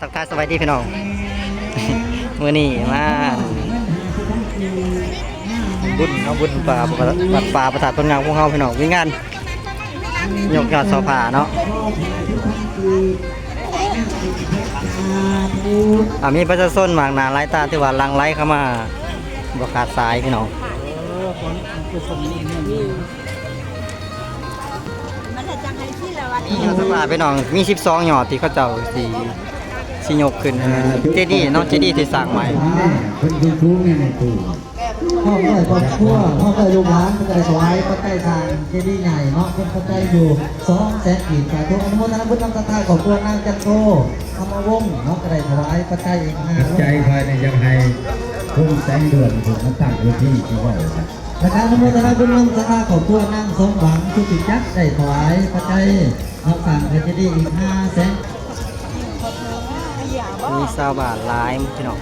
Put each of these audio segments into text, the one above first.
ທັກທາຍສະບາຍດີພີ່ນ້ອງ ມື້ນີ້ມາບຸນເນາະ ບຸນປ່າ ວັດປ່າພະທາດໂພນງາມຂອງເຮົາພີ່ນ້ອງ ມີງານຍົກຍອດເສົາຜ້າເນາະ ອ່າ ມີປະຊາຊົນມາກໜ້າຫຼາຍຕາ ຖືວ່າຫຼັ່ງໄຫຼເຂົ້າມາບໍ່ຂາດສາຍພີ່ນ້ອງ. ຍອດສະພາພີ່ນ້ອງ ມີສິບສອງຍອດທີ່ເຂົາເຈົ້າຊິ ຊິຍົກຂຶ້ນ ເຈດີເນາະ ເຈດີທີ່ສ້າງໃໝ່ ເພິ່ນເປັນຄູແມ່ນຄູ ພ້ອມດ້ວຍຄອບຄົວ ພ້ອມດ້ວຍລູກຫຼານ ເພິ່ນກໍໄດ້ຖວາຍປັດໄຈສ້າງເຈດີໃຫຍ່ເນາະ ເປັນປັດໄຈຢູ່ສອງແສນກີບ ສາທຸ ອະນຸໂມທະນາບຸນນຳສັດທາຄອບຄົວນາງຈັນໂທ ທຳມະວົງເນາະ ກໍໄດ້ຖວາຍປັດໄຈອີກຫ້າຮ້ອຍ ໃຈຂ້ອຍນີ້ຢາກໃຫ້ຄຸນແສງເດືອນເພິ່ນມາຕັ້ງເວທີທີ່ເວົ້າ ແລະ ການອະນຸໂມທະນາບຸນນຳສັດທາຄອບຄົວນາງສົມຫວັງ ສຸດທີ່ຈັກໄດ້ຖວາຍປັດໄຈຮັບສ້າງພະເຈດີອີກຫ້າແສນ. ມີຊາວບ້ານຫຼາຍພີ່ນ້ອງ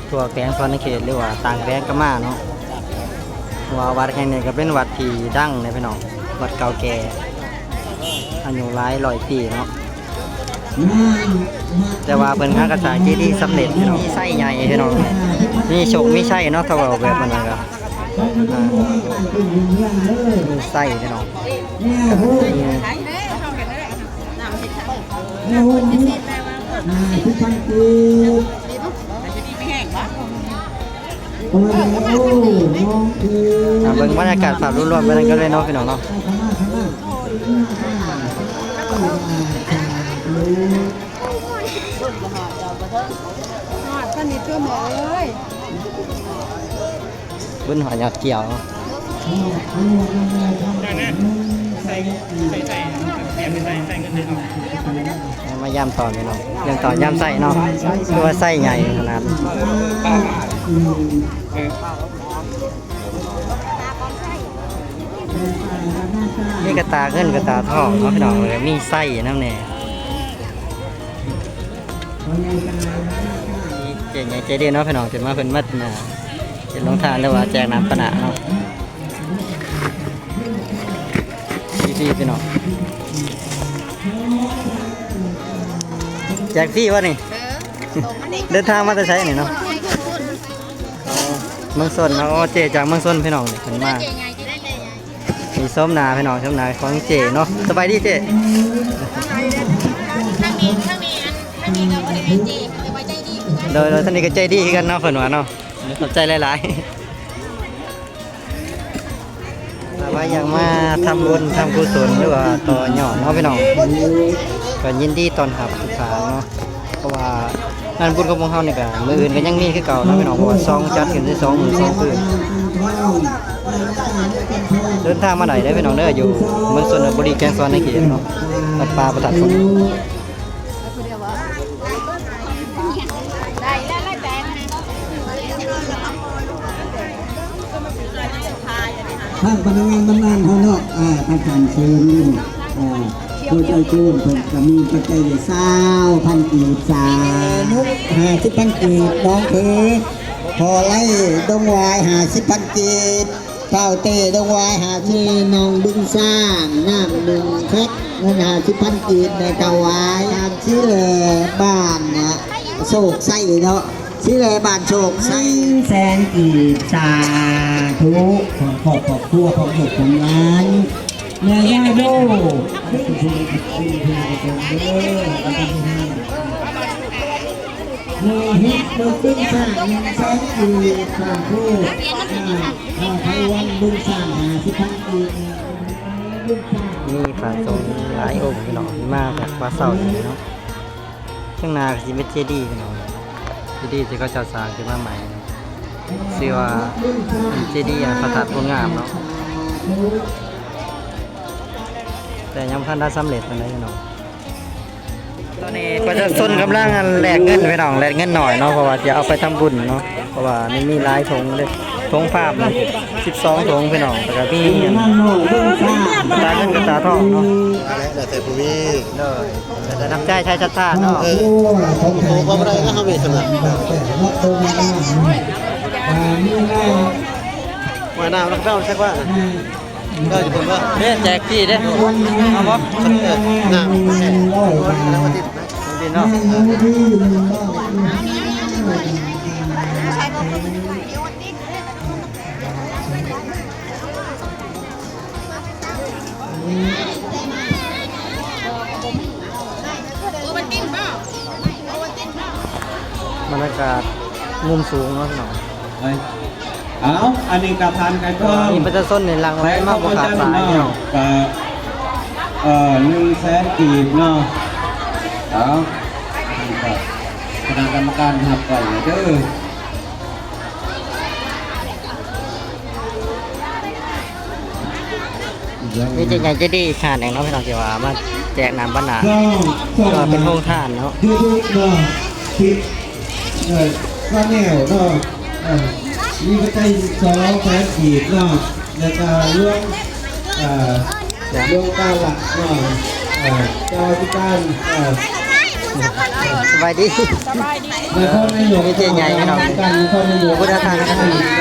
ທົ່ວແຂວງສະຫວັນນະເຂດ ຫຼືວ່າຕ່າງແຂວງກໍມາເນາະ ເພາະວ່າວັດແຫ່ງນີ້ກໍເປັນວັດທີ່ດັງເດ້ພີ່ນ້ອງ ວັດເກົ່າແກ່ ອາຍຸຫຼາຍຮ້ອຍປີເນາະ ແຕ່ວ່າເພິ່ນຫາກະສ້າງເຈດີສຳເລັດເນາະ ມີໄຊໃຫຍ່ພີ່ນ້ອງ ມີໂຊກມີໄຊເນາະ ຖ້າເວົ້າແບບນັ້ນກໍ ອ່າ ມີໄຊພີ່ນ້ອງ ອ່າ ເບິ່ງບັນຍາກາດພາບລວມໆໄປນຳກັນເລີຍເນາະ ພີ່ນ້ອງເນາະ. ຮອດຊັ້ນນີ້ຕົວແມ່ເອີຍ ບຸນຫອຍຍອດກ່ຽວ ມາຢາມຕອນພີ່ນ້ອງ ຢາມຕອນ ຢາມໃສ່ເນາະ ຄືວ່າໃສ່ໃຫຍ່ຂະໜາດ ມີກະຕ່າເງິນກະຕ່າທອງເນາະພີ່ນ້ອງເອີຍ ມີໄຊນຳແດ່ ເຈໃຫຍ່ໃຈດີເນາະພີ່ນ້ອງ ເພິ່ນມາ ເພິ່ນມາ ເປັນໂຮງທານ ຫຼືວ່າແຈກນ້ຳປານະເນາະ ຟຣີໆ ພີ່ນ້ອງ ແຈກຟຣີວະນີ້ ເດີນທາງມາແຕ່ໃສນີ້ເນາະ ອໍ ເມືອງຊົນເນາະ ໂອ້ ເຈຈາກເມືອງຊົນພີ່ນ້ອງ ເພິ່ນມາ ນີ້ຊົມໜ້າພີ່ນ້ອງ ຊົມໜ້າຂອງເຈເນາະ ສະບາຍດີເຈ ໂດຍໆ ທາງນີ້ກໍໃຈດີຄືກັນເນາະ ເພິ່ນວ່າເນາະ ຂອບໃຈຫຼາຍໆ ຖ້າວ່າຢາກມາທຳບຸນທຳກຸສົນ ຫຼືວ່າຕໍ່ຍອດເນາະພີ່ນ້ອງ ກໍຍິນດີຕ້ອນຮັບທຸກທ່ານເນາະ ເພາະວ່າງານບຸນຂອງພວກເຮົານີ້ກໍມື້ອື່ນກໍຍັງມີຄືເກົ່າເນາະພີ່ນ້ອງ ເພາະວ່າສອງ ຈັດຂຶ້ນໄດ້ສອງມື້ສອງຄືນ ເດີນທາງມາໄດ້ເດີພີ່ນ້ອງເດີ ຢູ່ເມືອງຊົນນະບູລີ ແຂວງສະຫວັນນະເຂດເນາະ ວັດປ່າພະທາດ ທາງພະນັກງານບຳນານເຮົາເນາະ ອ່າ ທາງການເຊີນ ອ່າ ຜູ້ໃຈບຸນເພິ່ນກໍມີປັດໄຈຊາວພັນກີບ ສາທຸ ຫ້າສິບພັນກີບ ນ້ອງເພີ ພໍ່ໄລດົງຫວາຍ ຫ້າສິບພັນກີບ ທ້າວເຕ້ດົງຫວາຍ ຫ້າສິບ ນ້ອງບຶງຊ້າງ ນ້ຳໜຶ່ງແພັກ ເງິນຫ້າສິບພັນກີບ ແມ່ຖວາຍ ຕາມຊີແລບ້ານນະ ໂຊກໄຊເນາະ ຊີແລບ້ານໂຊກໄຊ ໜຶ່ງແສນກີບ ສາທຸ ຂອງຄອບຄອບຄົວ ຂອງລູກຂອງຫຼານ ແມ່ຍ່າໂດ ໂລຫິດ ເບິ່ງບຶງຊ້າງ ໜຶ່ງແສນກີບ ສາທຸ ອ່າ ທ້າວໄພວັນ ບຶງຊ້າງ ຫ້າສິບພັນກີບ ມີພະສົງຫຼາຍອົງພີ່ນ້ອງ ມາແບບວ່າເຊົ້ານີ້ເນາະ ຂ້າງໜ້າກໍຊິເປັນເຈດີພີ່ນ້ອງ ເຈດີທີ່ເຂົາເຈົ້າສ້າງຂຶ້ນມາໃໝ່ ຊື່ວ່າເປັນເຈດີພະທາດໂພນງາມເນາະ ແຕ່ຍັງບໍ່ທັນໄດ້ສຳເລັດປານໃດພີ່ນ້ອງ. ຕອນນີ້ປະຊາຊົນກຳລັງ ອັນ ແລກເງິນພີ່ນ້ອງ ແລກເງິນໜ້ອຍເນາະ ເພາະວ່າຈະເອົາໄປທຳບຸນເນາະ ເພາະວ່າມັນມີຫຼາຍຖົງເດ້ ຖົງພາບນີ້ສິບສອງຖົງພີ່ນ້ອງ ແລ້ວກໍມີ ອັນ ກະຕາເງິນກະຕາທອງເນາະ ແລ້ວແຕ່ຜູ້ມີ ໂດຍ ແລ້ວແຕ່ນ້ຳໃຈໃຈສັດທາເນາະ ເອີ ໂອ້ ບໍ່ໄດ້ເຮົາມີສຳລັບ ວ່ານ້ຳແລ້ວກໍໄປເອົາຈັກວ່າ ເອີ ຢູ່ເບິ່ງວ່າ ເດ້ ແຈກຟຣີເດ້ ເອົາບໍ່ ນ້ຳ ແຈກ ແລ້ວກໍຕິດນະ ເນາະ ບັນຍາກາດມຸມສູງເນາະພີ່ນ້ອງ. ເອົາ ອັນນີ້ກະຜ່ານໄກເພີ່ມ ມີປະຊາຊົນນີ້ຫຼັ່ງໄຫຼມາບໍ່ຂາດສາຍເນາະ ກະ ເອີ ໜຶ່ງແສນກີບເນາະ. ເອົາ ຄະນະກຳມະການຮັບໄວ້ເດີ. ມີເຈົ້າໃຫຍ່ໃຈດີອີກທ່ານໜຶ່ງເນາະພີ່ນ້ອງ ທີ່ວ່າມາແຈກນ້ຳບັດໜ້າ ເພື່ອເປັນໂຮງທານເນາະ ຢູທູບເນາະ ຕິດ ເອີ ຊາແນວເນາະ ເອີ ມີປັດໄຈສອງແສນກີບເນາະ ແລ້ວກະຫຼວງ ເອີ ຫຼວງຕາລັດເນາະ ເອີ ເຈົ້າອະທິການ ເອີ ສະບາຍດີ ສະບາຍດີ ນະຄອນນາຍົກ ມີເຈົ້າໃຫຍ່ພີ່ນ້ອງ ນະຄອນນາຍົກ ພຸດທະທາດ ກະ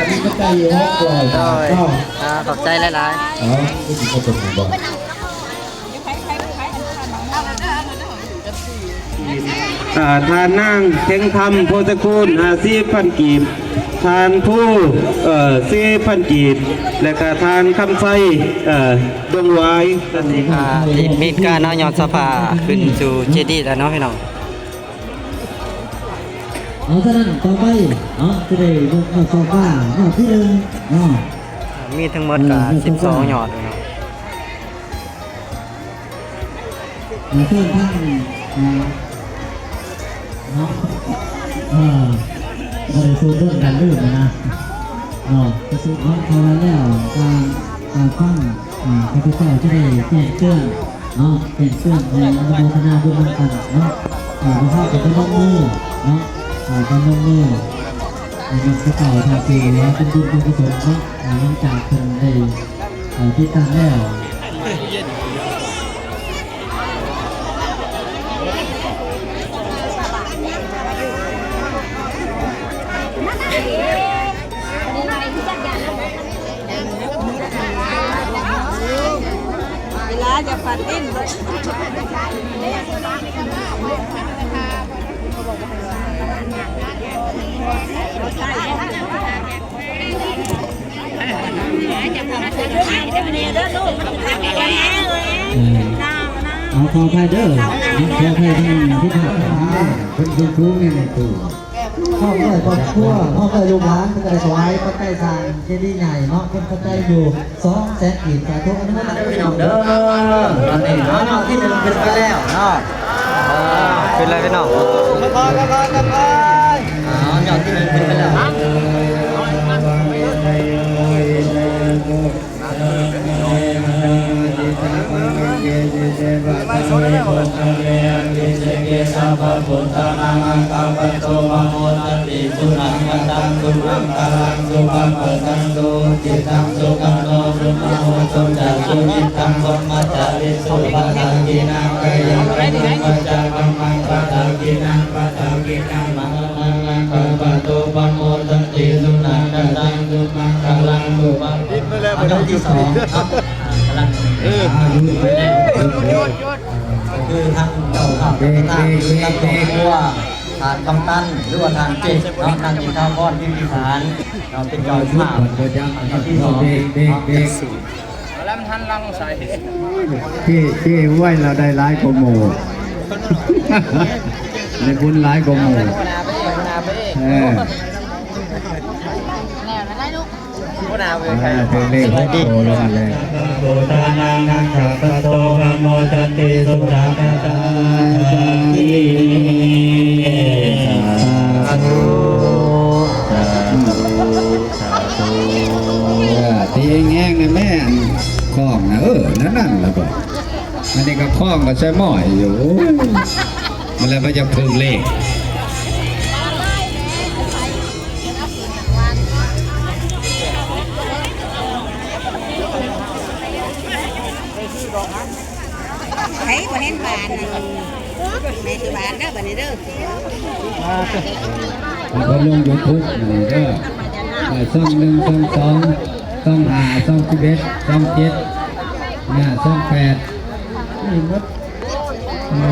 ມີປັດໄຈຢູ່ຫົກຮ້ອຍບາດເນາະ. ອ່າ ຂອບໃຈຫຼາຍໆ ເອົາ ຄືຊິບໍ່ຕົກບໍ່ ອ່າ ທ່ານນາງ ເພັງຄຳ ໂພຊະຄູນ ຫ້າສິບພັນກີບ, ທ່ານພູ ເອີ ສີ່ພັນກີບ ແລະກະທ່ານຄຳໄຊ ເອີ ດົງຫວາຍ ອ່າ ມີການເອົາຍອດສະພາຂຶ້ນສູ່ເຈດີແລ້ວເນາະພີ່ນ້ອງ. ເອົາ ສະນັ້ນຕໍ່ໄປເນາະ ຈະໄດ້ຍົກຍອດຊອກຟ້າຍອດທີໜຶ່ງເນາະ ມີທັງໝົດກະ ເອີ ສິບສອງຍອດເນາະ. ເຊີນທາງ ເອີ ເນາະ ເອີ ບໍ່ໄດ້ສູດດົນກັນລືມນະເນາະ ໄປສູດຮອດເຂົາແລ້ວ ການ ການຟັງ ເອີ ຂ້າພະເຈົ້າຈະໄດ້ແຈ້ງເຕືອນເນາະ ແຈ້ງເຕືອນໃຫ້ອະນຸໂມທະນາບຸນນຳກັນເນາະ ເອີ ພວກເຮົາກໍປະນົມມືເນາະ ເອີ ປະນົມມື ໃຫ້ນຳພະເຈົ້າທັງສີ່ເນາະ ເປັນບຸນເປັນກຸສົນເນາະ ເອີ ຫຼັງຈາກເພິ່ນໄດ້ ເອີ ຕິດຕັ້ງແລ້ວ. ເວລາຈະປັດຫຼິ້ນ ເອີ ເອົາ ຂໍອະໄພເດີ ຂໍອະໄພທາງຜູ້ເຖົ້າ ເພິ່ນ ເພິ່ນສູງແນ່ໃນຕູ້ ພ້ອມດ້ວຍຄອບຄົວ ພ້ອມດ້ວຍລູກຫຼານ ເພິ່ນກໍໄດ້ຖວາຍປັດໄຈສ້າງເຈດີໃຫຍ່ເນາະ ເພິ່ນປັດໄຈຢູ່ສອງແສນກີບ ສາທຸອະນຸໂມທະນາ ເດີພີ່ນ້ອງເດີ ຕອນນີ້ເນາະ ຍອດທີໜຶ່ງຂຶ້ນໄປແລ້ວເນາະ ຂຶ້ນແລ້ວພີ່ນ້ອງ ເອົາ ຍອດທີໜຶ່ງຂຶ້ນໄປແລ້ວ. ອັນດັບທີສອງເນາະ ກຳລັງ ເອີ ຄືທາງເຈົ້າພາບ ເອີ ທາງເຈົ້າຄອບຄົວ ທ່ານກຳນັນ ຫຼືວ່າທ່ານເຈັດເນາະ ນາງອິນທາພອນ ພິມພິສານເນາະ ເປັນເຈົ້າພາບ ອັນດັບທີສອງເນາະ. ເຈ້ ເຈ້ໄວລາວໄດ້ຫຼາຍກວ່າໝູ່ ໄດ້ບຸນຫຼາຍກວ່າໝູ່ ເອີ ຫົວໜ້າເວທີ ເອີ ເພງເລກຫົກໂຕລົງແລ້ວ ໂຕຕານັງ ນັກຂະປະໂຕ ປະໂມດສັນຕິ ສຸດທັດຖະທາ ສາທຸ ສາທຸ ສາທຸ ເອີ ຕີແຮງໆ ນະແມ່ ອັນຄ້ອງນະ ເອີ ນັ້ນໆ ລະບໍ່ ອັນນີ້ກໍຄ້ອງກໍໃສ່ໝ້ອຍຢູ່ ໂອ້ຍ ມັນແລ້ວບໍ່ຢາກຖືກເລກ. ໃຜບໍ່ເຫັນຫວານນະ ແມ່ຊິຫວານເດີ ບັດນີ້ເດີ ເພິ່ນລົງຢູທູບ ບັດນີ້ເດີ ເອີ ຊ່ອງໜຶ່ງ ຊ່ອງສອງ ຊ່ອງຫ້າ ຊ່ອງສິບເອັດ ຊ່ອງເຈັດ ເອີ ຊ່ອງແປດ ນີ້ໝົດ. ເອີ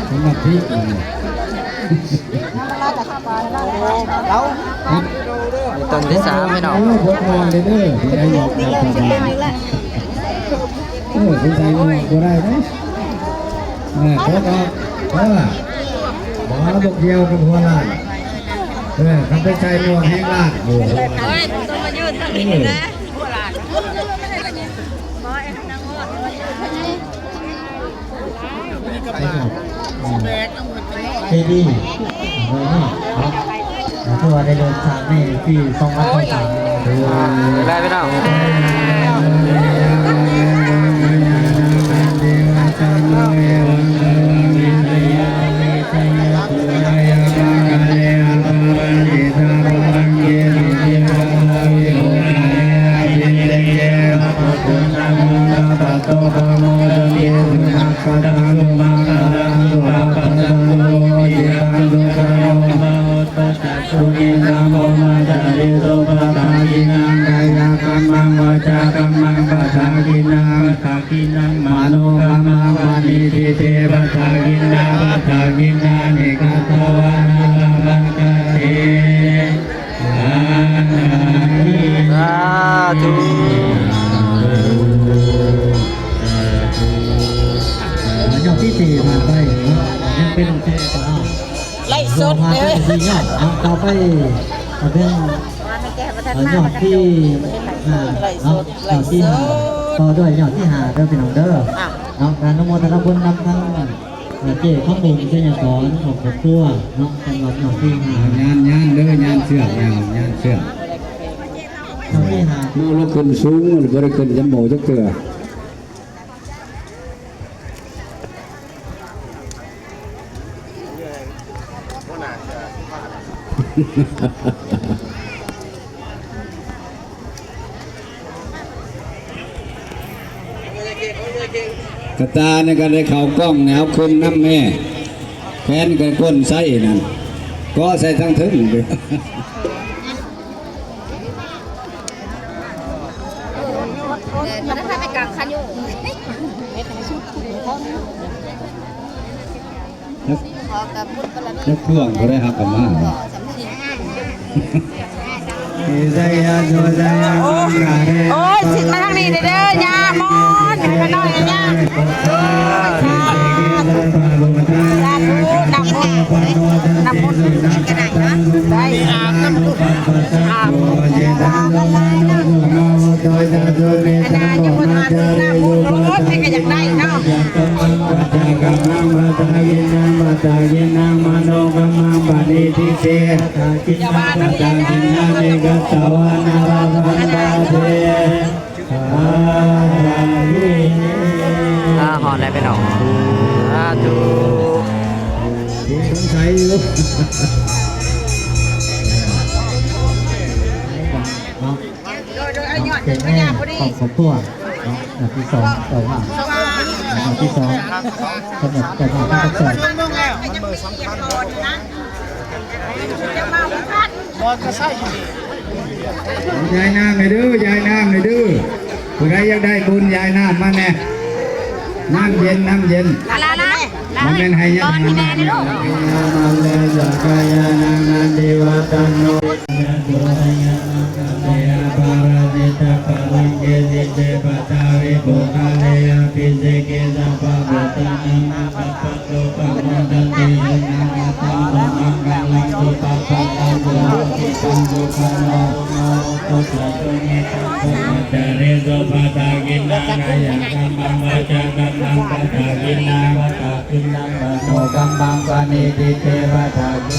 ສະມາທິ ເອົາ ນີ້ຕົ້ນທີສາມ ພີ່ນ້ອງ ເອີ ບໍ່ມອງເດີ ເດີ ຜູ້ໃດຢາກໄດ້ປະມານ ເອີ ຜູ້ໃສ່ໝວກບໍ່ໄດ້ເດ້ ເອີ ເຂົາກໍ ເອີ ບໍ່ ບໍ່ກ່ຽວກັບຫົວລ້ານ ເອີ ຄັນໄປໃສ່ໝວກແຮງລ້ານ ໂອ້ ເອີ ໄປເນາະ ເຈດີ ເນາະ ເນາະ ຖືວ່າໄດ້ເລີ່ມສ້າງໃນປີສອງພັນຊາວສາມ ຖືວ່າ ໄດ້ພີ່ນ້ອງ ສາທຸ ຍອດທີສີ່ຜ່ານໄປເນາະ ຍັງເປັນແຊຕໍ່ເຮົາ ໄລຟ໌ສົດເດີ ຍອດທີສີ່ ຍອດ ເອົາ ຕໍ່ໄປເອົາເປັນ ຍອດທີຫ້າເນາະ ຍອດທີຫ້າ ຕໍ່ດ້ວຍຍອດທີຫ້າເດີພີ່ນ້ອງເດີ ເນາະ ອະນຸໂມທະນາບຸນນຳທັງ ເອີ ເຈ້ຄຳບົງ ໄຊຍະສອນ ຂອງຄອບຄົວເນາະ ສຳລັບຍອດທີຫ້າ ຍານ ຍານເດີ ຍານເຊືອກ ຍານ ຍານເຊືອກ ຍອດທີຫ້າ ໝູ່ລາວຂຶ້ນສູງ ບໍ່ໄດ້ຂຶ້ນຈຳໝູ່ຈັກເທື່ອ ກະຕ່ານີ້ກໍໄດ້ເຂົ້າກ້ອງແນວຂຶ້ນນຳແມ່ ແຂນກໍກົ້ນໃສ່ນັ້ນ ກໍໃສ່ທາງເທິງເດີ. ຈັກ ຈັກຊ່ວງບໍ່ໄດ້ຮັບກັນມາ ໂອ້ຍ ຊິມາທາງນີ້ເດີ ຍ່າມອນ ໃຫ້ມາໜ້ອຍຍ່າ ສາທຸ ນຳບຸນ ນຳບຸນ ໄດ້ ອາບ ອາບ ອາບ ໂອ້ຍ ໃຜກໍຢາກໄດ້ເນາະ ອ່າ ຮອດແລ້ວພີ່ນ້ອງ ສາທຸ ສົງໄສຢູ່ ເນາະ ໂດຍ ໂດຍ ເອົາຍອດ ເປັນແມ່ຂອງຄອບຄົວເນາະ ຍອດທີສອງ ເຈົ້າພາບ ຍອດທີສອງ ສຳລັບເຈົ້າພາບທັງສອງ ຍາຍນາງໃຫ້ເດີ ຍາຍນາງໃຫ້ເດີ ຜູ້ໃດຢາກໄດ້ບຸນ ຍາຍນາງມາແດ່ ນ້ຳເຢັນ ນ້ຳເຢັນ ລາ ລາ ລາ ບໍ່ແມ່ນໃຫ້ຍາຍນາງ ມາແດ່ລູກ